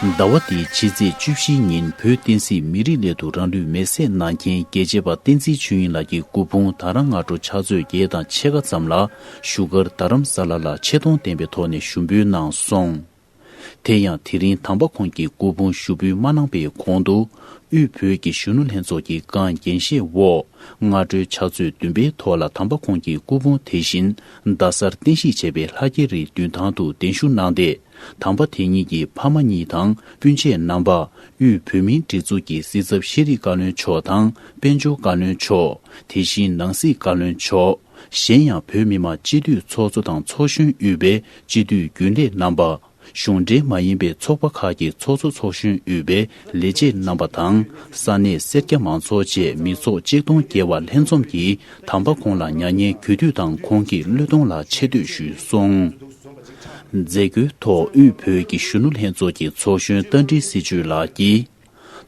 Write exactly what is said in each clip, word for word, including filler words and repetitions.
ཟླ་བ་འདིའི་ཕྱི་ཚེས་བཅུ་བཞིའི་ཉིན་བོད་བསྟན་སྲིད་མི་རིགས་སླད་དུ་རང་ལུས་མེར་སྲེག་གནང་མཁན་རྒྱལ་གཅེས་པ་བསྟན་འཛིན་ཆོས་དབྱིངས་ལགས་ཀྱི་སྐུ་ཕུང་ད་རང་སྔ་དྲོ་ཕྱག་ཚོད་བརྒྱད་དང་ཕྱེད་ཀ་ཙམ་ལ་བཞུགས་སྒར་རྡ་རམ་ས་ལ་ལ་ཆེ་མཐོང་ལྡན་པའི་ཐོག་ནས་ཞུ་འབུལ་གནང་སོང་། དེ་ཡང་དེ་རིང་དམ་པ་ཁོང་གི་སྐུ་ཕུང་ཞུ་འབུལ་མ་གནང་པའི་གོང་དུ། དབུས་བོད་ཀྱི་གཞོན་ནུ་ལྷན་ཚོགས་ཀྱི་སྒང་འགན་བཞེས་འོག་སྔ་དྲོའི་ཕྱག་ཚོད་བདུན་པའི་ཐོག་ལ་དམ་པ་ཁོང་གི་སྐུ་ཕུང་དེ་བཞིན་རྡ་སར་རྟེན་གཞི་བྱས་པའི་ལྷ་རྒྱལ་རིའི་མདུན་ཐང་དུ་གདན་ཞུ་གནང་སྟེ། དམ་པ་དེ་ཉིད་ཀྱི་ཕ་མ་གཉིས་དང་སྤུན་མཆེད་རྣམ་པ། དབུས་བོད་མིའི་སྒྲིག་འཛུགས་ཀྱི་སྲིད་ཚབ་ཤེས་རིག་བཀའ་བློན་མཆོག་དང་དཔལ་འབྱོར་བཀའ་བློན་མཆོག་དེ་བཞིན་ནང་སྲིད་བཀའ་བློན་མཆོག་གཞན་ཡང་བོད་མི་མང་སྤྱི་འཐུས་ཚོགས་གཙོ་དང་ཚོགས་གཞོན་དབུས་པའི་སྤྱི་འཐུས་རྒྱུན་ལས་རྣམ་པ། གཞུང་འབྲེལ་མ་ཡིན་པའི་ཚོགས་པ་ཁག་གི་ཚོགས་གཙོ་ཚོགས་གཞོན་དབུས་པའི་ལས་བྱེད་རྣམ་པ་དང་། ས་གནས་སེར་སྐྱ་མང་ཚོགས་བཅས་མི་ཚོགས་ཆིག་སྟོང་བརྒལ་བ་ལྷན་འཛོམས་ཀྱིས་དམ་པ་ཁོང་ལ་མྱ་ངན་གུས་འདུད་དང་ཁོང་གི་བློས་གཏོང་ལ་ཆེ་བསྟོད་ཞུས་སོང་། མཛད་སྒོའི་ཐོག་དབུས་བོད་ཀྱི་གཞོན་ནུ་ལྷན་ཚོགས་ཀྱི་ཚོགས་གཞོན་རྟ་མགྲིན་སྲིད་གཅོད་ལགས་ཀྱིས།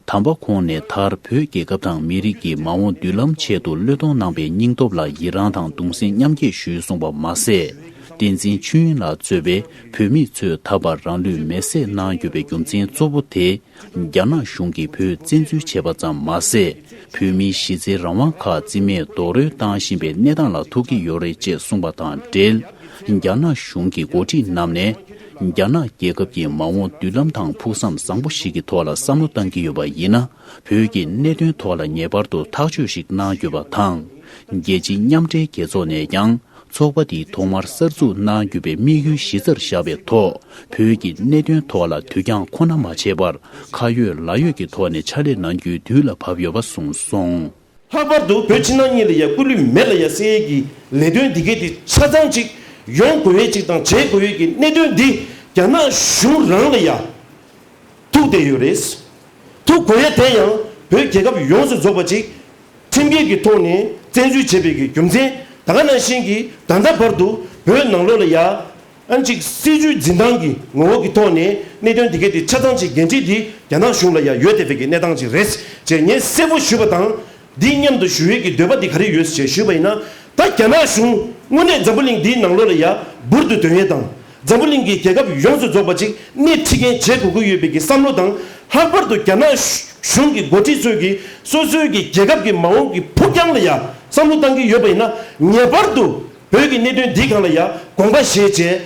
དམ་པ་ཁོང་ནས་མཐར་བོད་རྒྱལ་ཁབ་དང་མི་རིགས་ཀྱི་མ་འོངས་མདུན་ལམ་ཆེད་དུ་བློས་གཏོང་གནང་པའི་སྙིང་སྟོབས་ལ་ཡི་རངས་དང་གདུང་སེམས་མཉམ་སྐྱེད་ཞུས་གསུངས་པ་མ་ཟད། བསྟན་འཛིན་ཆོས་དབྱིངས་ལགས་གཙོས་པའི་བོད་མི་ཚོས་ད་བར་རང་ལུས་མེར་སྲེག་གནང་དགོས་པའི་རྒྱུ་མཚན་གཙོ་བོ་དེ། རྒྱ་ནག་གཞུང་གིས་བོད་བཙན་འཛུལ་བྱས་པ་ཙམ་མ་ཟད། བོད་མིའི་གཞི་རྩའི་རང་དབང་ཁག་རྩིས་མེད་རྡོག་རོལ་བཏང་བཞིན་པའི་གནས་སྟངས་ལ་ཐུག་གི་ཡོད་རེད་ཅེས་གསུངས་པ་དང་འབྲེལ། རྒྱ་ནག་གཞུང་གི་འགོ་ཁྲིད་རྣམས་ནས། རྒྱ་ནག་རྒྱལ་ཁབ་ཀྱི་མ་འོངས་མདུན་ལམ་དང་ཕུགས་བསམ་བཟང་པོ་ཞིག་གི་ཐོག་ལ་བསམ་བློ་བཏང་གི་ཡོད་པ་ཡིན་ན། བོད་ཀྱི་གནད་དོན་ཐོག་ལ་ངེས་པར་དུ་ཐག་གཅོད་ཞིག་གནང་དགོས་པ་དང་། རྒྱལ་སྤྱིའི་མཉམ་འབྲེལ་རྒྱལ་ཚོགས་ནས་ཀྱང་། ཚོགས་པ་འདིས་ཐོག་མར་གསར་འཛུགས་གནང་དགོས་པའི་དམིགས་ཡུལ་གཞི་རྩར་བཞག་པའི་ཐོག་བོད་ཀྱི་གནད་དོན་ཐོག་ལ་དུས་འགྱངས་ཁོ་ན་མ་བྱས་པར། ཁ་ཡོད་ལག་ཡོད་ཀྱི་ཐོག་ནས་ཕྱག་ལས་གནང་རྒྱུའི་དུས་ལ་བབ་ཡོད་པ་གསུངས་སོང་། ལྷག་པར་དུ་བོད་ཕྱི་ནང་གཉིས་ལ་ཡ་སྐུ་ལུས་མེ་ལ་ཡ་བསྲེག་ཡས་ཀྱི་ལས་དོན་འདི་གའི་དེ་ཆ་ཚང་ཅིག་ཡོང་དགོས་ཡས་ཅིག་དང་བྱེད་དགོས་ཡས་ཀྱི་གནད་དོན་འདི་རྒྱ་ནག་གཞུང་རང་ལ་ཡ་ཐུག་བསྡད་ཡོད་རེད། ཐུག་དགོས་ཡས་དེ་ཡང་བོད་རྒྱལ་ཁབ་ཡོངས་སུ་རྫོགས་པ་ཅིག་ཁྲིམས་འགལ་གྱི་ཐོག་ནས་བཙན་འཛུལ་བྱས་པའི་གི་རྒྱུ་མཚན། ད་ག་ནང་བཞིན་གྱི་ད་ལྟ་བར་དུ་བོད་ནང་ལོགས་ལ་ཡ། ཨ་ནི་ཅིག་སྲིད་བྱུས་འཛིན་སྟངས་ཀྱི་ངོ་བོ་གི་ཐོག་ནས་གནད་དོན་འདི་གའི་དེ་ཆ་ཚང་ཅིག་འགན་འཁྲི་འདི་རྒྱ་ནག་གཞུང་ལ་ཡང་ཡོད་བསྡད་པའི་གི་གནས་སྟངས་ཅིག་རེད་ཅེས་ངས་གསལ་པོ་ཞུས་པ་དང་། འདི་མཉམ་དུ་ཞུ་ཡས་ཀྱི་འདོད་པ་འདི་ག་རེ་ཡོད་ཅེས་ཞུས་པ་ཡིན་ན། ད་རྒྱ་ནག་གཞུང་དངོས་གནས་འཛམ་བུ་གླིང་འདིའི་ནང་ལོགས་ལ་ཡང་འབུར་དུ་འདོན་ཡས་དང་། འཛམ་བུ་གླིང་གི་རྒྱལ་ཁབ་ཡོངས་སུ་རྫོགས་པ་ཅིག་སྣེ་ཁྲིད་མཁན་བྱེད་དགོས་ཀྱི་ཡོད་པའི་གི་བསམ་བློ་དང་། ལྷག་པར་དུ་རྒྱ་ནག་གཞུང་གི་འགོ་ཁྲིད་ཚོས་ཀྱི་སོ་སོའི་གི་རྒྱལ་ཁབ་ཀྱི་མ་འོངས་ཀྱི་ཕུགས་རྒྱང་ལ་ཡང་བསམ་བློ་བཏང་གི་ཡོད་པ་ཡིན་ན། ངེས་པར་དུ་བོད་ཀྱི་གནད་དོན་འདིའི་སྒང་ལ་ཡང་དགོངས་པ་བཞེས་བྱས།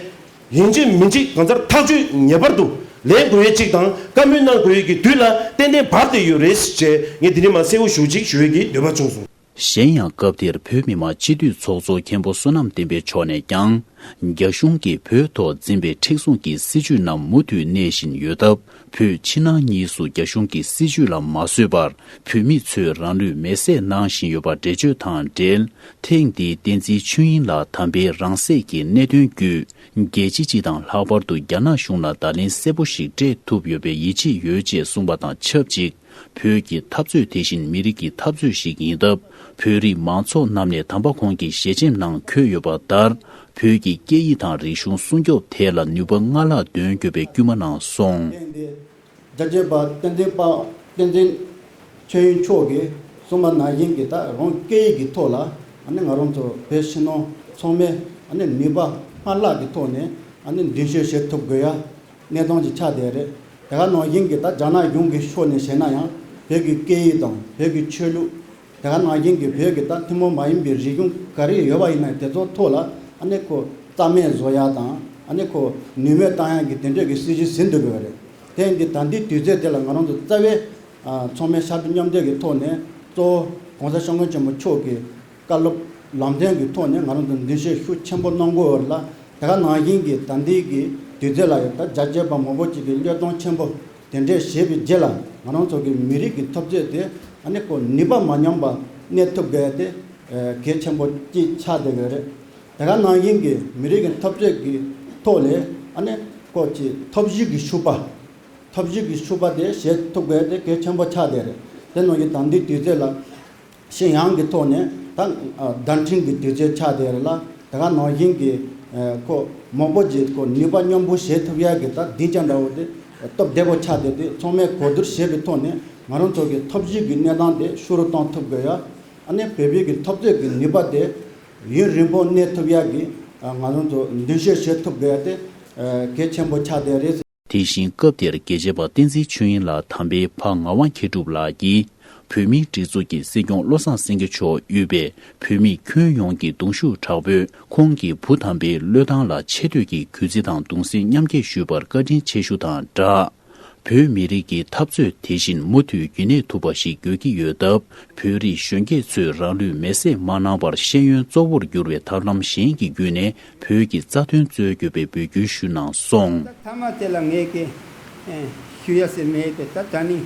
ཡིན་གཅིག་མིན་གཅིག་གང་ལྟར་ཐག་གཅོད་ངེས་པར་དུ་ལེན་དགོས་ཡས་གཅིག་དང་། བཀའ་མོལ་གནང་དགོས་ཡས་ཀྱི་དུས་ལ་ཏན་ཏན་བབས་བསྡད་ཡོད་རེད་ཅེས་ངས་འདི་ནས་མར་གསལ་བོ་ཞེ་པོ་ཅིག་ཞུ་ཡས་ཀྱི་འདོད་པ་བྱུང་སོང་། གཞན་ཡང་། སྐབས་དེར་བོད་མི་མང་སྤྱི་འཐུས་ཚོགས་གཙོ་མཁན་པོ་བསོད་ནམས་བསྟན་འཕེལ་མཆོག་ནས་ཀྱང་། རྒྱ་གཞུང་གིས་བོད་ཐོག་འཛིན་པའི་མཁྲེགས་བཟུང་གི་སྲིད་བྱུས་རྣམས་མུ་མཐུད་གནས་བཞིན་ཡོད་སྟབས། བོད་ཕྱི་ནང་གཉིས་སུ་རྒྱ་གཞུང་གི་སྲིད་བྱུས་ལ་མ་བཟོད་པར། བོད་མི་ཚོས་རང་ལུས་མེར་སྲེག་གནང་བཞིན་ཡོད་པ་འགྲེལ་བརྗོད་དང་འབྲེལ། ཐེངས་འདིའི་བསྟན་འཛིན་ཆོས་དབྱིངས་ལགས་དམ་པའི་རང་སྲེག་གི་གནད་དོན་བརྒྱུད། རྒྱལ་སྤྱི་སྤྱི་དང་ལྷག་པར་དུ་རྒྱ་ནག་གཞུང་ལ་བརྡ་ལན་གསལ་པོ་ཞིག་སྤྲད་ཐུབ་ཡོད་པའི་ཡིད་ཆེས་ཡོད་ཅེས་གསུངས་པ་དང་ཆབས་ཅིག་བོད་ཀྱི་འཐབ་རྩོད་དེ་བཞིན་མི་རིགས་ཀྱི་འཐབ་རྩོད་ཞིག་ཡིན་སྟབས། བོད་རིགས་མང་ཚོགས་རྣམས་ནས་དམ་པ་ཁོང་གི་ཞལ་ཆེམས་ནང་འཁོད་ཡོད་པ་ལྟར། བོད་ཀྱི་སྐད་ཡིག་དང་རིག་གཞུང་སྲུང་སྐྱོབ་ཐད་ལ་ནུས་པ་སྔར་ལྷག་འདོན་དགོས་པའི་སྐུལ་མ་གནང་སོང་། རྒྱལ་གཅེས་པ་བསྟན་འཛིན་པ་བསྟན་འཛིན་ཆོས་དབྱིངས་མཆོག་གིས་གསུངས་པ་ནང་བཞིན་གྱི། ད་རང་སྐད་ཡིག་གི་ཐོག་ལ་ཨ་ནི་ང་རང་ཚོ་བོད་ཕྱི་ནང་ཚང་མས་ཨ་ནི་ནུས་པ་སྔར་ལྷག་གི་ཐོག་ནས་ཨ་ནི་མདུན་སྐྱོད་བྱེད་ཐུབ་དགོས་ཡ་གནས་སྟངས་ཅིག་ཆགས་བསྡད་རེད། དེ་ག་ནང་བཞིན་གྱི་ད་རྒྱ་ནག་གཞུང་གི་ཕྱོགས་ནས་བྱས་ན་ཡང་བོད་ཀྱི་སྐད་ཡིག་དང་བོད་ཀྱི་ཆོས་ལུགས། དེ་ག་ནང་བཞིན་གྱི་བོད་ཀྱི་ད་ཐུན་མོང་མ་ཡིན་པའི་རིག་གཞུང་ག་རེ་ཡོད་པ་ཡིན་ན་དེ་ཚོ་ཐོག་ལ་ཨ་ནི་ཁོ་རྩ་མེད་བཟོ་ཡ་དང་། ཨ་ནི་ཁོ་ནུས་མེད་བཏང་ཡ་གི་དེ་འདྲས་ཀྱི་སྲིད་བྱུས་ཟིན་འདུག་གི་རེད། དེ་ཡིན་དུས་ད་ལྟའི་དུས་ཚོད་དེ་ལ་ང་རང་ཚོ་རྩ་བའི་ཨ་ཚང་མས་ཕྱར་གྲུ་མཉམ་འདེགས་ཀྱི་ཐོག་ནས། གཙོ་བོ་༸གོང་ས་༸སྐྱབས་མགོན་ཆེན་པོ་མཆོག་གི་བཀའ་སློབ་ལམ་སྟོན་གྱི་ཐོག་ནས་ང་རང་ཚོ་མདུན་སྐྱོད་ཤུགས་ཆེན་པོ་གནང་དགོས་པ་རེད་ལ། དེ་ག་ནང་བཞིན་གྱི་ད་ལྟའི་གི་དུས་ཚོད་ལ་ཡང་ད་རྒྱ་ཆེ་བ་མང་པོ་ཅིག་གིས་བློས་གཏོང་ཆེན་པོ་དེ་འདྲས་བྱས་པའི་རྗེས་ལ། ང་རང་ཚོ་གི་མི་རིགས་ཀྱི་འཐབ་རྩོད་དེ་ཨ་ནི་ཁོ་ནུས་པ་མ་ཉམས་པ་གནས་ཐུབ་དགོས་དེ་གལ་ཆེན་པོ་ཅིག་ཆགས་བསྡད་ཡོད་རེད། དེ་ག་ནང་བཞིན་གྱི་མི་རིགས་ཀྱི་འཐབ་རྩོད་ཀྱི་ཐོག་ལས་ཨ་ནི་ཁོ་ཅིག་ཐབས་ཇུས་ཀྱི་ཤུགས་པ། ཐབས་ཇུས་ཀྱི་ཤུགས་པ་དེ་བྱེད་ཐུབ་དགོས་དེ་གལ་ཆེན་པོ་ཆགས་བསྡད་རེད། དེ་ནང་བཞིན་ད་ལྟའི་དུས་ཚོད་ལ་ཤེས་ཡོན་གྱི་ཐོག་ནས་ད་བརྡ་འཕྲིན་གྱི་དུས་ཚོད་ཆགས་བསྡད་རེད་ལ། དེ་ག་ནང་བཞིན་གྱི་ཁོ་མང་པོ་ཅིག་ཁོ་ནུས་པ་མཉམ་སྤུངས་བྱེད་ཐུབ་ཡ་གི་ད་སྡིངས་ཆ་འདྲ་བོ་དེ་སྟོབས་བདེ་པོ་ཆགས་བསྡད་དེ། ཚང་མས་གོ་བསྡུར་བྱས་པའི་ཐོག་ནས་ང་རང་ཚོ་གི་ཐབས་ཇུས་ཀྱི་གནས་སྟངས་དེ་ཤུགས་རུ་གཏོང་ཐུབ་དགོས་ཡ། ཨ་ནི་བོད་པའི་གི་འཐབ་རྩོད་ཀྱི་ནུས་པ་དེ་ཡུན་རིང་པོ་གནས་ཐུབ་ཡ་གི་ང་རང་ཚོ་མདུན་སྐྱོད་བྱེད་ཐུབ་དགོས་ཡ་དེ་གལ་ཆེན་པོ་ཆགས་བསྡད་རེད། དེ་བཞིན་སྐབས་དེར་རྒྱལ་གཅེས་པ་བསྟན་འཛིན་ཆོས་དབྱིངས་ལགས་དམ་པའི་ཕ་ངག་དབང་མཁས་གྲུབ་ལགས་ཀྱིས། བོད་མིའི་སྒྲིག་འཛུགས་ཀྱི་སྲིད་སྐྱོང་བློ་བཟང་སེང་གེ་མཆོག་དབུས་པའི་བོད་མི་ཁྱོན་ཡོངས་ཀྱི་གདུང་ཤུགས་དྲག་པོས་ཁོང་གི་བུ་དམ་པའི་བློས་བཏང་ལ་ཆེ་བསྟོད་ཀྱི་གུས་བརྩི་དང་གདུང་སེམས་མཉམ་སྐྱེད་ཞུས་པར་བཀའ་དྲིན་ཆེ་ཞུ་དང་སྦྲགས། བོད་མི་རིགས་ཀྱི་འཐབ་རྩོད་དེ་བཞིན་མུ་མཐུད་རྒྱུན་གནས་ཐུབ་པ་ཞིག་དགོས་ཀྱི་ཡོད་སྟབས། བོད་རིགས་གཞོན་སྐྱེས་ཚོས་རང་ལུས་མེར་སྲེག་མ་གནང་བར་ཤེས་ཡོན་གཙོ་བོར་གྱུར་བའི་ཐབས་ལམ་གཞན་གྱི་བརྒྱུད་ནས་བོད་ཀྱི་རྩ་དོན་རྩོད་དགོས་པའི་འབོད་སྐུལ་ཞུས་གནང་སོང་། ཐ་མ་དེ་ལ་ངས་ཀྱི་ཨེ་ཞུ་ཡ་ཟེར་མེད་པས། ད་ད་ནི་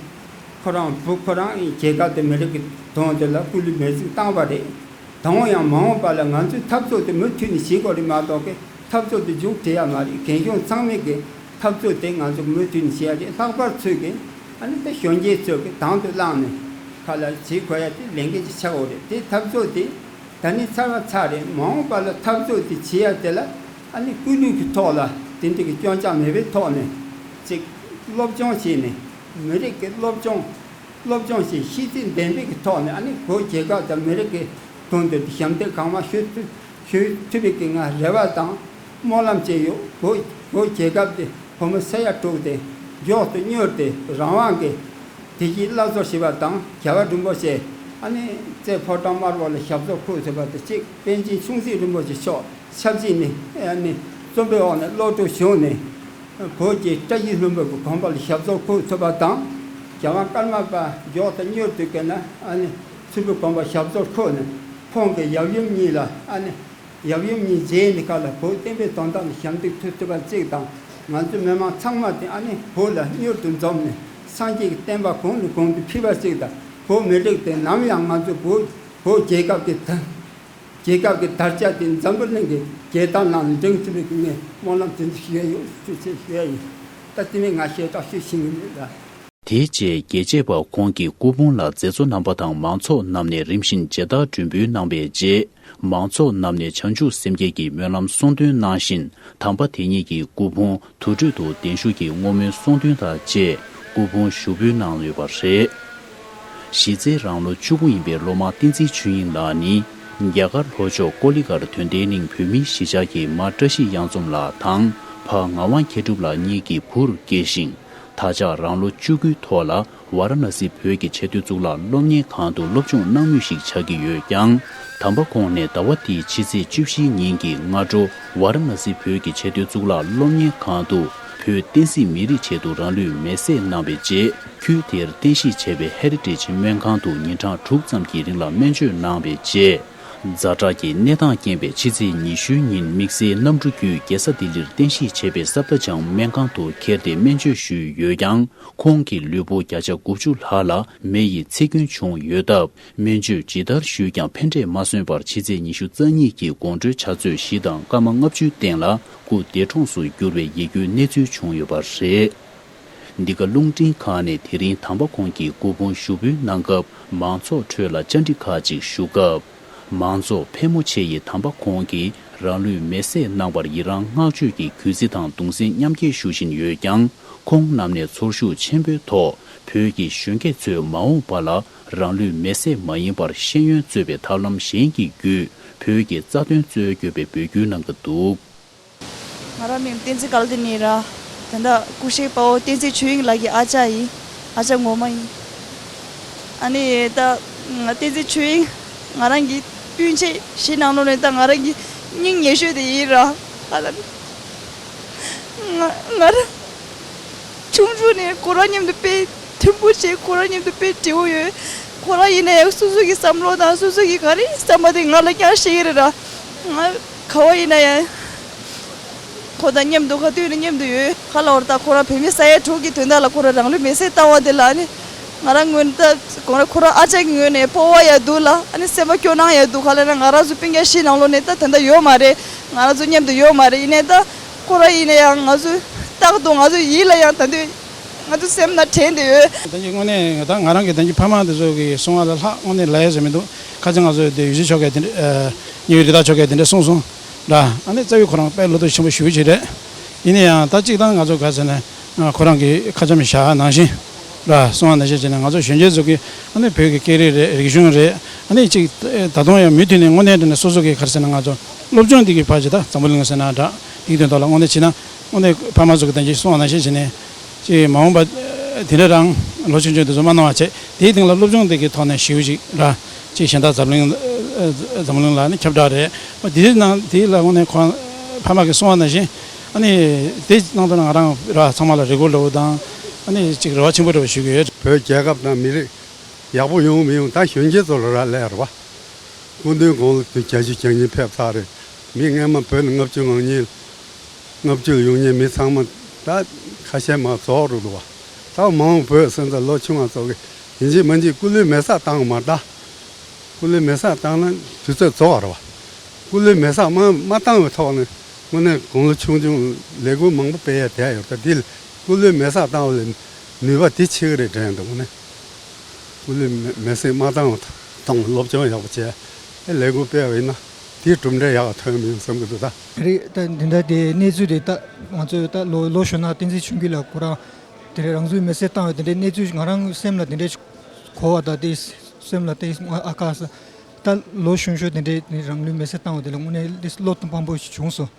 ཁོ་རང་བུ་ཁོ་རང་ཡི་རྒྱལ་ཁབ་དེ་མི་རིགས་ཀྱི་དོན་དེ་ལ་སྐུ་ལུས་མེར་སྲེག་བཏང་བ་རེད། དང་ཡང་མ་འོངས་པ་ལ་ང་ཚོའི་འཐབ་རྩོད་དེ་མུ་མཐུད་ནས་བྱེད་དགོས་རེད་མ་གཏོགས་ཀྱི་འཐབ་རྩོད་དེ་མཇུག་སྒྲིལ་ཡ་མ་རེད། རྒན་གཞོན་ཚང་མས་ཀྱི་འཐབ་རྩོད་དེ་ང་ཚོ་མུ་མཐུད་ནས་བྱེད་ཡ་རེད། ལྷག་པར་ཚོས་ཀྱི་ཨ་ནི་ད་གཞོན་སྐྱེས་ཚོས་ཀྱི་དང་དུ་བླངས་ནས་ཁ་ལ་བྱེད་དགོས་ཡ་དེ་ལས་འགན་ཅིག་ཆགས་ཡོད་རེད། དེ་འཐབ་རྩོད་དེ་ད་ནི་ཚར་བ་ཚར་རེད། མ་འོངས་པ་ལ་འཐབ་རྩོད་དེ་བྱེད་ཡ་དེ་ལ་ཨ་ནི་ཀུན་སློང་གི་ཐོག་ལ་དེ་འདྲ་གི་སྐྱོན་ཆ་མེད་པའི་ཐོག་ནས་ཅིག་སློབ་སྦྱོང་བྱས་ནས་མི་རིགས་ཀྱི་སློབ་སྦྱོང་སློབ་སྦྱོང་བྱས་ཤེས་ཚད་ལྡན་པའི་གི་ཐོག་ནས་ཨ་ནི་བོད་རྒྱལ་ཁབ་དང་མི་རིགས་ཀྱི་དོན་དུ་ཞབས་འདེགས་གང་མང་ཞུ་ཐུབ་ཞུ་ཐུབ་པའི་གི་ང་རེ་བ་དང་སྨོན་ལམ་བཅས་ཡོད། བོད་བོད་རྒྱལ་ཁབ་དེ་བོད་མི་ས་ཡ་དྲུག་དེ་མགྱོགས་སུ་མྱུར་དེ་རང་དབང་གི་བདེ་སྐྱིད་སླར་གསོ་བྱེད་པ་དང་། རྒྱལ་བ་རིན་པོ་ཆེ་ཨ་ནི་རྩེ་ཕོ་བྲང་དམར་པོ་ལ་ཞབས་སོར་འཁོད་ཐུབ་པ་དེ་གཅིག། པཎ་ཆེན་ཆུང་སྲིད་རིན་པོ་ཆེ་མཆོག་ཆབ་སྲིད་ནས་ཨ་ནི་བཙོན་པའི་འོག་ནས་གློད་གྲོལ་བྱུང་ནས། བོད་ཀྱི་བཀྲ་ཤིས་ལྷུན་པོའི་གོམ་པ་ལ་ཞབས་སོར་འཁོད་ཐུབ་པ་དང་། རྒྱལ་དབང་ཀརྨ་པ་མགྱོགས་དང་མྱུར་དུ་བསྐོས་ན་ཨ་ནི་མཚུར་ཕུའི་གོམ་པ་ཞབས་སོར་འཁོད་ནས་ཁོང་གི་ཡབ་ཡུམ་གཉིས་ལ་ཨ་ནི་ཡབ་ཡུམ་གཉིས་མཇལ་ནས་ཁ་ལ་བོད་བསྟན་པའི་དོན་དག་ལ་ཞབས་འདེགས་ཐུབ་ཐུབ་པ་གཅིག་དང་། ང་ཚོ་མི་མང་ཚང་མ་དེ་ཨ་ནི་བོད་ལ་མྱུར་དུ་འཛོམས་ནས་སངས་རྒྱས་ཀྱི་བསྟན་པ་གོང་ནས་གོང་དུ་འཕེལ་བ་གཅིག་དང་། བོད་མི་རིགས་དེ་ནམ་ཡང་ང་ཚོ་བོད་བོད་རྒྱལ་ཁབ་ཀྱི་དོན། རྒྱལ་ཁབ་ཀྱི་དར་ཆ་དེ་འཛམ་བུ་གླིང་གི་རྒྱལ་དར་ནང་ལ་འགྲེང་ཐུབ་པའི་ངས་སྨོན་ལམ་དེ་འདྲ་ཞུ་ཡ་ཡོད། ཐུགས་རྗེ་ཆེ་ཞུ་ཡ་ཡིན། ད་དེ་ནས་ང་ཞེ་དྲག་ཤོད་ཤེས་ཀྱི་མེད་ལ། དེའི་རྗེས་རྒྱལ་གཅེས་པ་ཁོང་གི་སྐུ་ཕུང་ལ་མཛད་གཙོ་རྣམ་པ་དང་མང་ཚོགས་རྣམས་ནས་རིམ་བཞིན་མཇལ་དར་སྒྲོན་འབུལ་གནང་བའི་རྗེས། མང་ཚོགས་རྣམས་ནས་བྱང་ཆུབ་སེམས་བསྐྱེད་ཀྱི་སྨོན་ལམ་གསུང་འདོན་གནང་བཞིན། དམ་པ་དེ་ཉིད་ཀྱི་སྐུ་ཕུང་དུར་ཁྲོད་དུ་གདན་ཞུ་གིས་བསྔོ་སྨོན་གསུང་འདོན་དང་བཅས་སྐུ་ཕུང་ཞུགས་འབུལ་གནང་ཡོད་པ་རེད། གཞི་རྩའི་རང་ལོ་བཅུ་དགུ་ཡིན་པའི་སློབ་མ་བསྟན་འཛིན་ཆོས་དབྱིངས་ལགས་ནི། རྒྱ་གར་ལྷོ་ཕྱོགས་ཀོ་ལི་གྷལ་དོན་ལྡན་གླིང་བོད་མིའི་གཞིས་ཆགས་ཀྱི་མ་བཀྲ་ཤིས་གཡང་འཛོམས་ལགས་དང་ཕ་ངག་དབང་མཁས་གྲུབ་ལགས་གཉིས་ཀྱི་བུར་སྐྱེས་ཤིང་། ད་ཆ་རང་ལོ་བཅུ་དགུའི་ཐོག་ལ་ཝཱ་ར་ཎ་སི་བོད་ཀྱི་ཆེས་མཐོའི་གཙུག་ལག་སློབ་གཉེར་ཁང་དུ་སློབ་སྦྱོང་གནང་མུས་ཤིག་ཆགས་ཀྱི་ཡོད་ཀྱང་། དམ་པ་ཁོང་ནས་ཟླ་བ་འདིའི་ཕྱི་ཚེས་བཅུ་བཞིའི་ཉིན་གྱི་སྔ་དྲོ། ཝཱ་ར་ཎ་སི་བོད་ཀྱི་ཆེས་མཐོའི་གཙུག་ལག་སློབ་གཉེར་ཁང་དུ་བོད་བསྟན་སྲིད་མི་རིགས་ཆེད་དུ་རང་ལུས་མེར་སྲེག་གནང་བའི་རྗེས། ཁུལ་དེར་རྟེན་གཞི་བྱས་པའི་ཧེ་རི་ཊེཇ་སྨན་ཁང་དུ་ཉིན་གྲངས་དྲུག་ཙམ་གྱི་རིང་ལ་སྨན་བཅོས་གནང་བའི་རྗེས། ཛ་དྲག་གི་གནས་སྟངས་རྐྱེན་པས་ཕྱི་ཚེས་ཉི་ཤུའི་ཉིན་དམིགས་བསལ་གནམ་གྲུ་བརྒྱུད་རྒྱལ་ས་ལྡི་ལིར་རྟེན་གཞི་བྱས་པའི་སབ་དར་ཇང་སྨན་ཁང་དུ་འཁྱེར་ཏེ་སྨན་བཅོས་ཞུས་ཡོད་ཀྱང་། ཁོང་གི་ལུས་པོ་བརྒྱ་ཆ་དགུ་བཅུ་ལྷག་ལ་མེ་ཡིས་ཚིག་སྐྱོན་བྱུང་ཡོད་སྟབས། སྨན་བཅོས་ཇི་ལྟར་ཞུས་ཀྱང་ཕན་འབྲས་མ་སོན་པར་ཕྱི་ཚེས་ཉི་ཤུ་རྩ་གཉིས་ཀྱི་དགོང་དྲོའི་ཆུ་ཚོད་བཞི་དང་སྐར་མ་ལྔ་བཅུའི་སྟེང་ལ་སྐུ་འདས་གྲོངས་སུ་གྱུར་བའི་ཡིད་སྐྱོའི་གནས་ཚུལ་བྱུང་ཡོད་པ་རེད། འདི་ག་རླུང་འཕྲིན་ཁང་ནས་དེ་རིང་དམ་པ་ཁོང་གི་སྐུ་ཕུང་ཞུགས་འབུལ་གནང་སྐབས་མང་ཚོགས་ཁྲོད་ལ་བཅར་འདྲི་ཁག་ཅིག་ཞུ་སྐབས། མང་ཚོགས་ཕལ་མོ་ཆེ་ཡིས་དམ་པ་ཁོང་གིས་རང་ལུས་མེར་སྲེག་གནང་བར་ཡི་རང་བསྔགས་བརྗོད་ཀྱི་གུས་བརྩི་དང་གདུང་སེམས་མཉམ་སྐྱེད་ཞུ་བཞིན་ཡོད་ཀྱང་། ཁོང་རྣམས་ནས་ཚོར་ཤུགས་ཆེན་པོའི་ཐོག་བོད་ཀྱི་གཞོན་སྐྱེས་ཚོས་མ་འོངས་པ་ལ་རང་ལུས་མེར་སྲེག་མ་ཡིན་པར་ཤེས་ཡོན་གཙོས་པའི་ཐབས་ལམ་གཞན་གྱི་བརྒྱུད་བོད་ཀྱི་རྩ་དོན་རྩོད་དགོས་པའི་འབོད་སྐུལ་གནང་གི་འདུག། ང་རང་མིང་བསྟན་འཛིན་དཀར་ལྡན་ཡིན་ར། ད་ལྟ་སྐུ་གཤེགས་དཔའ་བོ་བསྟན་འཛིན་ཆོས་དབྱིངས་ལགས་ཀྱི་ཨ་ཅག་ཡིན། ཨ་ཅག་ངོ་མ་ཡིན། ཨ་ནི་ད་ང་བསྟན་འཛིན་ཆོས་དབྱིངས་ང་རང་གི་སྤུན་མཆེད་བཞི་ནང་ལོགས་ནས་ད་ང་རང་གི་སྙིང་ཉེ་ཤོས་དེ་ཡིན་ར། ཨ་ད་ང་ང་རང་ཆུང་ཆུང་ནས་ཁོ་རང་མཉམ་དུ་དཔེ་མཐུན་པོ་བྱས། ཁོ་རང་མཉམ་དུ་དཔེ་འབྲེལ་བོ་ཡོད། ཁོ་རང་ཡིན་ན་ཡང་སོ་སོ་གི་བསམ་བློ་དང་སོ་སོ་གི་ག་རེ་བསམ་པ་དེ་ང་ལ་བསྐྱར་བཤད་ཀྱི་རེད་ར། ང་ག་བ་ཡིན་ན་ཡང་ཁོ་དང་མཉམ་དུ་ག་དུས་ནས་མཉམ་དུ་ཡོད། ག་ལ་བར་ད་ཁོ་རང་བོད་མི་ས་ཡ་དྲུག་གི་དོན་དག་ལ་ཁོ་རང་རང་ལུས་མེར་སྲེག་བཏང་བ་དེ་ལ་ནི་ང་རང་ངོས་ནས་ད་ཁོ་རང་ཁོ་རང་ཨ་ཅག་གི་ངོས་ནས་སྤོབས་པ་ཡང་འདུག་ལ། ཨ་ནི་སེམས་པ་སྐྱོ་སྣང་ཡང་འདུག། ག་ལ་ན་ང་རང་ཚོ་སྤུན་ཀྱག་བཞི་ནང་ལོགས་ནས་ད་དེ་འདྲ་ཡོད་མ་རེད། ང་རང་ཚོ་མཉམ་དུ་ཡོད་མ་རེད། ཡིན་ནའི་ད་ཁོ་རང་ཡིན་ན་ཡང་ང་ཚོ་རྟག་ཏུ་ང་ཚོ་ཡིད་ལ་ཡང་ད་དུང་ང་ཚོ་སེམས་ན་དྲན་བསྡད་ཡོད། ད་ཅི་དངོས་གནས་ད་ང་རང་གི་ད་ཅི་ཕ་མ་དེ་ཚོ་གི་གསུང་བ་ལ་ལྷག་དངོས་གནས་ལབ་ཡ་ཟེར་མི་འདུག། ཁ་ཅིག་ང་ཚོ་དེ་ཡུལ་སྲིད་ཕྱོགས་ཀྱི་དེ་འདྲ་ཨ་ཉི་འོད་རི་དྭགས་ཕྱོགས་ཀྱི་དེ་འདྲ་གསུངས་སོང་ར། ཨ་ནི་རྩ་བའི་ཁོ་རང་དཔེ་བློ་དོགས་ཆེན་པོ་ཞེ་པོ་ཅིག་རེད། ཡིན་ན་ཡང་ད་ཅིག་ད་ང་ཚོ་ག་ཟེར་ན་ཁོ་རང་གི་ཁ་བྱམས་བཞག་ནང་བཞིན་ར་གསུང་བ་ནང་བཞིན་བྱས་ནས་ང་ཚོ་གཞོན་སྐྱེས་ཚོ་གི་ཨ་ནི་བོད་ཀྱི་སྐད་རིགས་རེད། རིག་གཞུང་རེད། ཨ་ནི་ཅིག་ད་དུང་ཡང་མུ་མཐུད་ནས་དངོས་གནས་དྲན་ནས་སོ་སོ་གི་ག་རེ་ཟེར་ན་ང་ཚོ་སློབ་སྦྱོང་འདི་གི་ཕར་ཅིག་ད་འཛམ་བུ་གླིང་ཟེར་ན་འདྲ་འདིའི་དོན་དག་ལ་དངོས་གནས་བྱས་ན། དངོས་གནས་ཕ་མ་ཚོ་གི་ད་ཅི་གསུངས་པ་ནང་བཞིན་བྱས་ནས་ཅིག་མ་འོངས་པ་དེ་འདྲ་རང་ལོ་ཆུང་ཆུང་དེ་ཚོ་མ་གནང་བ་བྱས། དེའི་སྟེང་ལ་སློབ་སྦྱོང་དེ་གི་ཐོག་ནས་ཞེ་པོ་ཅིག་ར་ཅིག་གཞན་དག་འཛམ་གླིང་འཛམ་གླིང་ལ་ནི་ཁྱབ་བསྒྲགས་རེད། དེའི་ནང་དེའི་ལ་དངོས་གནས་ཁོང་ཕ་མ་གི་གསུང་བ་ནང་བཞིན་ཨ་ནི་དེ་གནང་ཐུབ་ན་ང་རང་ར་ཚང་མ་ལ་རེ་སྐུལ་འདྲ་བོ་དང་ཨ་ནི་ཅིག་རེ་བ་ཆེན་པོ་འདྲ་བོ་ཞུ་གི་ཡོད། བོད་རྒྱལ་ཁབ་དང་མི་རིགས་ཡག་པོ་ཡོང་མི་ཡོང་ད་གཞོན་སྐྱེས་ཚོ་ལ་རག་ལས་རེད་བ། སྐུ་མདུན་དགུང་ལོ་དུས་བརྒྱད་ཅུ་གྱ་གཉིས་ཕེབས་ཚར་རེད། མི་སྔ་མ་བོད་ནས་ལྔ་བཅུ་ང་གཉིས་ལྔ་བཅུ་ལ་ཡོང་མཁན་མི་ཚང་མ་ད་ཁ་ཤས་མར་རྫོགས་འགྲོ་འདུག་བ། ད་མ་འོངས་བོད་སོན་རྩ་ལོ་ཆུང་བ་ཚོ་གི་ཡིན་གཅིག་མིན་གཅིག་སྐུ་ལུས་མེ་སྲེག་བཏང་བ་མ་རེད་ད། སྐུ་ལུས་མེ་སྲེག་བཏང་ན་དུས་ཚོད་རྫོགས་རེད་བ། སྐུ་ལུས་མེ་སྲེག་མ་མ་བཏང་བའི་ཐོག་ནས་དངོས་གནས་དགུང་ལོ་ཆུང་ཆུང་ལས་འགུལ་མང་པོ་སྤེལ་ཡ་བསྡད་ཡོད་ད། འདི་སྐུ་ལུས་མེ་སྲེག་བཏང་བ་ལས་ནུས་པ་དེ་ཆེ་གི་རེད་དྲན་འདུག་དངོས་གནས། སྐུ་ལུས་མེ་མེ་སྲེག་མ་བཏང་བ་དང་སློབ་སྦྱོང་ཡག་པོ་བྱས་ཨེ་ལས་འགུལ་སྤེལ་བ་ཡིན་ན་དེའི་གྲུབ་འབྲས་ཡག་ཐོན་མི་ཡོང་བསམ་གི་འདུག་ད། རེད་ད། འདི་འདྲ་དེ་གནས་ཚུལ་རེད་ད། ང་ཚོས་ད་ལོ་ལོ་གཞོན་ན་བསྟན་འཛིན་ཆོས་འཕེལ་ལགས་ཁོ་རང་དེ་འདྲའི་རང་ཚུགས་མེ་སྲེག་བཏང་བའི་དེ་འདྲའི་གནས་ཚུལ་ང་རང་སེམས་ལ་དེ་འདྲའི་གོ་བ་ད་དེ་སེམས་ལ་དེ་ཨ་ཁ་ས་ད་ལོ་གཞོན་གཞོན་དེ་འདྲའི་རང་ལུས་མེ་སྲེག་བཏང་བ་དེ་ལ་དངོས་གནས་བློ་ཕམ་པོ་ཞིག་བྱུང་སོང་།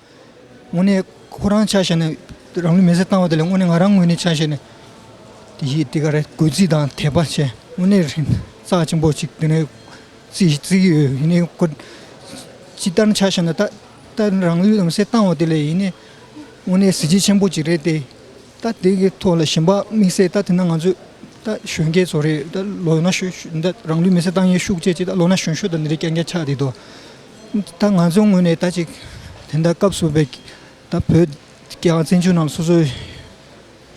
དངོས་གནས་ཁོ་རང་ཆ་བཞག་ན་རང་ལུས་མེ་སྲེག་བཏང་བ་དེ་ལ་དངོས་གནས་ང་རང་ངོས་ནས་ཆ་བཞག་ན་དེ་ཡིད་དེ་ག་རེ་གུས་བརྩི་དང་དད་པ་བྱས། དངོས་གནས་རྩ་ཆེན་པོ་ཅིག་དེ་ནས་བརྩི་བརྩི་གི་ཡོད། ཡིན་ནའི་ཁོ་ཅི་ལྟར་ཆ་བཞག་ན་ད་ད་རང་ལུས་མེ་སྲེག་བཏང་བ་དེ་ལ་ཡིན་ནའི་དངོས་གནས་གཟི་བརྗིད་ཆེན་པོ་ཅིག་རེད་དེ། ད་དེ་གི་ཐོག་ལ་གཞན་པ་དམིགས་བསལ་ད་དེ་ན་ང་ཚོས་ད་གཞོན་སྐྱེས་ཚོ་རེད། ད་ལོ་ན་ཤོ་ཤོ་ད་རང་ལུས་མེ་སྲེག་བཏང་མཁན་ཤུགས་ཆེ་ཆེ་ད་ལོ་ན་གཞོན་ཤོས་ད་འདི་རེད་རྐྱང་རྐྱང་ཆགས་བསྡད་དོ། ད་ང་ཚོ་ངོས་ནས་ད་ཅིག་དེ་འདྲ་སྐབས་སུ་བབས་ད་བོད་རྒྱ་གར་བཙན་བྱོལ་ནང་སོ་སོའི་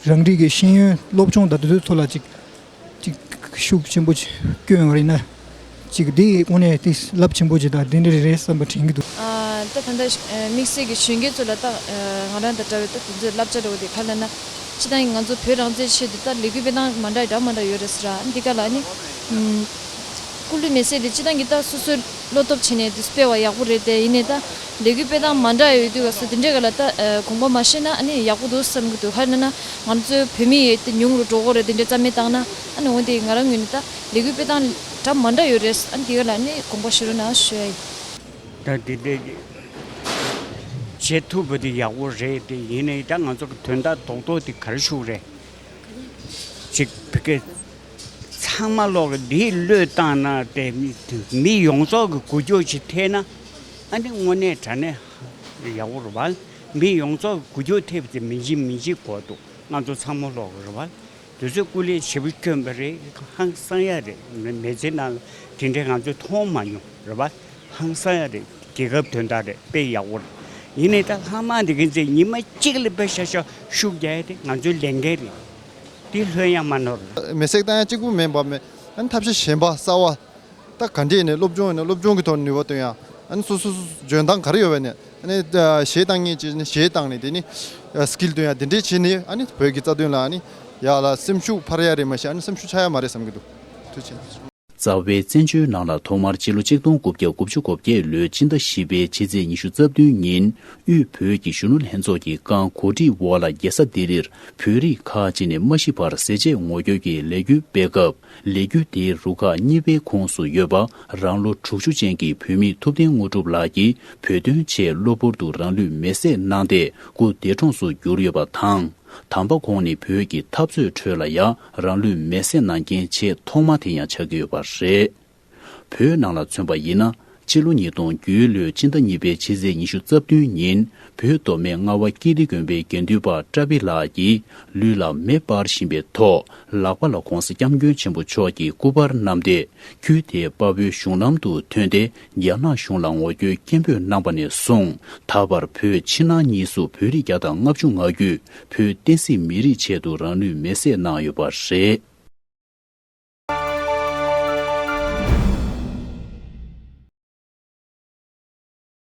རང་རིགས་ཀྱི་ཤེས་ཡོན་སློབ་སྦྱོང་དང་དེ་ཚོའི་ཐོག་ལ་ཅིག་ཅིག་ཤུགས་ཆེན་པོ་ཅིག་བསྐྱོན་ཡོང་བ་རེད་ན། ཅིག་འདི་དངོས་གནས་དེ་རླབས་ཆེན་པོ་ཅིག་དང་དེ་འདྲ་རེད་བསམ་པ་དྲན་གྱི་འདུག་ཨ། ད་ད་ལྟ་ཨ་དམིགས་བསལ་གྱི་གཞོན་སྐྱེས་ཚོ་ལ་ད་ཨ་ང་རང་དང་འདྲ་བའི་ད་དེ་ཚོའི་བསླབ་བྱ་འདྲ་བོ་དེ་ག་རེ་ལབ་ན། སྤྱིར་བཏང་ང་ཚོ་བོད་རང་བཙན་ཆེད་དུ་ད་ལས་འགུལ་སྤེལ་སྟངས་མ་འདྲ་འདྲ་མ་འདྲ་ཡོད་རེད་ཟེར་ར། འདི་ག་ལ་ནི་ཨམ་སྐུ་ལུས་མེ་སྲེག་དེ་སྤྱིར་བཏང་གི་ད་སོ་སོའི་བློ་སྟོབས་བྱས་ནས་དེ་སྤེལ་བ་ཡག་པོ་རེད་དེ། ཡིན་ནའི་ད་ལས་འགུལ་སྤེལ་སྟངས་མ་འདྲ་ཡོད་དུས་ག་སོ་དེ་འདྲའི་ག་ལ་ད་ཨ་དགོངས་པ་མ་བཞེས་ན་ཨ་ནི་ཡག་པོ་འདུག་བསམ་གི་འདུག་ག་རེ་ལབ་ན་ང་ཚོའི་བོད་མི་ཡོད་དེ་ཉུང་རུ་འགྲོ་གི་རེད། དེ་འདྲའི་རྩ་མེད་བཏང་ན་ཨ་ནི་འོན་ཏེ་ང་རང་ངོས་ནས་ད་ལས་འགུལ་སྤེལ་སྟངས་འདྲ་མ་འདྲ་ཡོད་རེད། ཨ་ནི་དེ་ག་ལ་ནི་དགོངས་པ་བཞེས་རོགས་གནང་ཞུ་ཡ་ཡིན། ད་འདི་འདྲ་བྱེད་ཐུབ་པ་དེ་ཡག་པོ་རེད་དེ། ཡིན་ནའི་ད་ང་ཚོ་གི་དོན་དག་རྡོག་རྡོག་དེ་ག་རེ་ཞུ་རེད། ཅིག་བི་ཀའི་ཚང་མ་ལོག་གི་འདིའི་བློས་བཏང་ན་དེ་མི་ཡོངས་རྫོགས་ཀྱི་འགུལ་སྐྱོད་ཅིག་ཐེབས་ན་ཨ་ནི་དངོས་གནས་དྲང་གནས་ཡག་པོ་རེད་བ། མི་ཡོངས་རྫོགས་ཀྱི་འགུལ་སྐྱོད་ཐེབས་ཏེ་མི་འཇིགས་མི་འཇིགས་དགོས་འདུག་ང་ཚོ་ཚང་མ་ལོག་གི་རེད་བ། དེ་ཚོས་སྐུ་ལས་ཞེ་པོ་བསྐྱོན་པ་རེད། ཧང་སང་ཡ་རེད། མི་མི་ཚེ་ནང་ལ་དེ་འདྲའི་ང་ཚོས་མཐོང་མ་མྱོང་རེད་བ། ཧང་སང་ཡ་རེད། རྒྱལ་ཁབ་དོན་དག་རེད། དཔེ་ཡག་པོ་རེད། ཡིན་ནའི་ད་ལྷག་མ་འདི་གིན་ཚེ་ཉི་མ་གཅིག་ལ་དཔེ་ཤ་ཤ་ཤུགས་རྒྱག་ཡ་དེ་ང་ཚོའི་ལས་འགན་རེད། དེ་ལྷོད་ཡ་མ་ནོར། མེ་སྲེག་བཏང་ཡ་གཅིག་པུ་མིན་པ་མེད། ཨ་ནི་ཐབས་ཤེས་གཞན་པ་གསར་བ། ད་ག་འདྲས་ནས་སློབ་སྦྱོང་ཡིན་ན་སློབ་སྦྱོང་གི་ཐོག་ནས་ནུས་པ་བཏོན་ཡ། ཨ་ནི་སོ་སོ་སོ་སོ་འཇོན་ཐང་ག་རེ་ཡོད་པ་ནས་ཨ་ནི་གཞས་བཏང་མཁན་བྱས་ནས་གཞས་བཏང་ནས་དེ་ནི་སི་ཀིལ་བཏོན་ཡ་དེ་འདྲས་བྱས་ནས་ཨ་ནི་བོད་ཀྱི་རྩ་དོན་ལ་ཨ་ནི་ཡག་ལ་སེམས་ཤུགས་འཕར་ཡ་རེད་མ་གཞི་ཨ་ནི་སེམས་ཤུགས་ཆག་ཡ་མ་རེད་བསམ་གྱི་འདུག་ཐུགས་རྗེ་ཆེ། རྩ་བའི་བཙན་བྱོལ་ནང་ལ་ཐོག་མར་སྤྱི་ལོ་ཆིག་སྟོང་དགུ་བརྒྱ་དགུ་བཅུ་གོ་བརྒྱད་ལོའི་སྤྱི་ཟླ་བཞི་པའི་ཕྱི་ཚེས་ཉི་ཤུ་རྩ་བདུན་ཉིན་དབུས་བོད་ཀྱི་གཞོན་ནུ་ལྷན་ཚོགས་ཀྱི་རྐང་གོ་སྒྲིག་འོག་ལ་རྒྱལ་ས་ལྡི་རིར་བོད་རིགས་ཁག་ཅིག་ནས་མ་ཤི་བར་ཟས་བཅད་ངོ་སྐྱོར་གྱི་ལས་འགུལ་སྤེལ་སྐབས། ལས་འགུལ་དེའི་རུ་ཁག་གཉིས་པའི་ཁོངས་སུ་ཡོད་པ་རང་ལོ་དྲུག་ཅུ་ཅན་གྱི་བོད་མི་ཐུབ་བསྟན་དངོས་གྲུབ་ལགས་ཀྱིས་བོད་དོན་ཆེད་གློ་བུར་དུ་རང་ལུས་མེ་བསྲེགས་གནང་སྟེ་སྐུ་འདས་གྲོངས་སུ་གྱུར་ཡོད་པ་དང་། དམ་པ་ཁོང་ནི་བོད་ཀྱི་འཐབ་རྩོད་ཁྲོད་ལ་ཡང་རང་ལུས་མེ་བསྲེགས་གནང་མཁན་ཆེས་ཐོག་མ་དེ་ཡང་ཆགས་ཀྱི་ཡོད་པ་རེད། བོད་ནང་ལ་མཚོན་པ་ཡིན་ན། ཕྱི་ལོ་ཉིས་སྟོང་བརྒྱད་ལོའི་སྤྱི་ཟླ་གཉིས་པའི་ཕྱི་ཚེས་ཉི་ཤུ་རྩ་བདུན་ཉིན་བོད་མདོ་སྨད་རྔ་བ་ཀིརྟི་དགོན་པའི་དགེ་འདུན་པ་བཀྲ་བྷེ་ལགས་ཀྱིས་ལུས་ལ་མེ་སྤར་བཞིན་པའི་ཐོག་ལག་པ་ལ་༧གོང་ས་༧སྐྱབས་མགོན་ཆེན་པོ་མཆོག་གི་སྐུ་པར་བསྣམས་ཏེ། ཁུལ་དེའི་དཔའ་བོའི་གཞུང་ལམ་དུ་ཐོན་ཏེ། རྒྱ་ནག་གཞུང་ལ་ངོ་རྒོལ་སྐད་འབོད་གནང་པ་ནས་བཟུང་། ད་བར་བོད་ཕྱི་ནང་གཉིས་སུ་བོད་རིགས་བརྒྱ་དང་ལྔ་བཅུ་ང་དགུས་བོད་བསྟན་སྲིད་མི་རིགས་ཆེད་དུ་རང་ལུས་མེ་བསྲེགས་གནང་ཡོད་པ་རེད།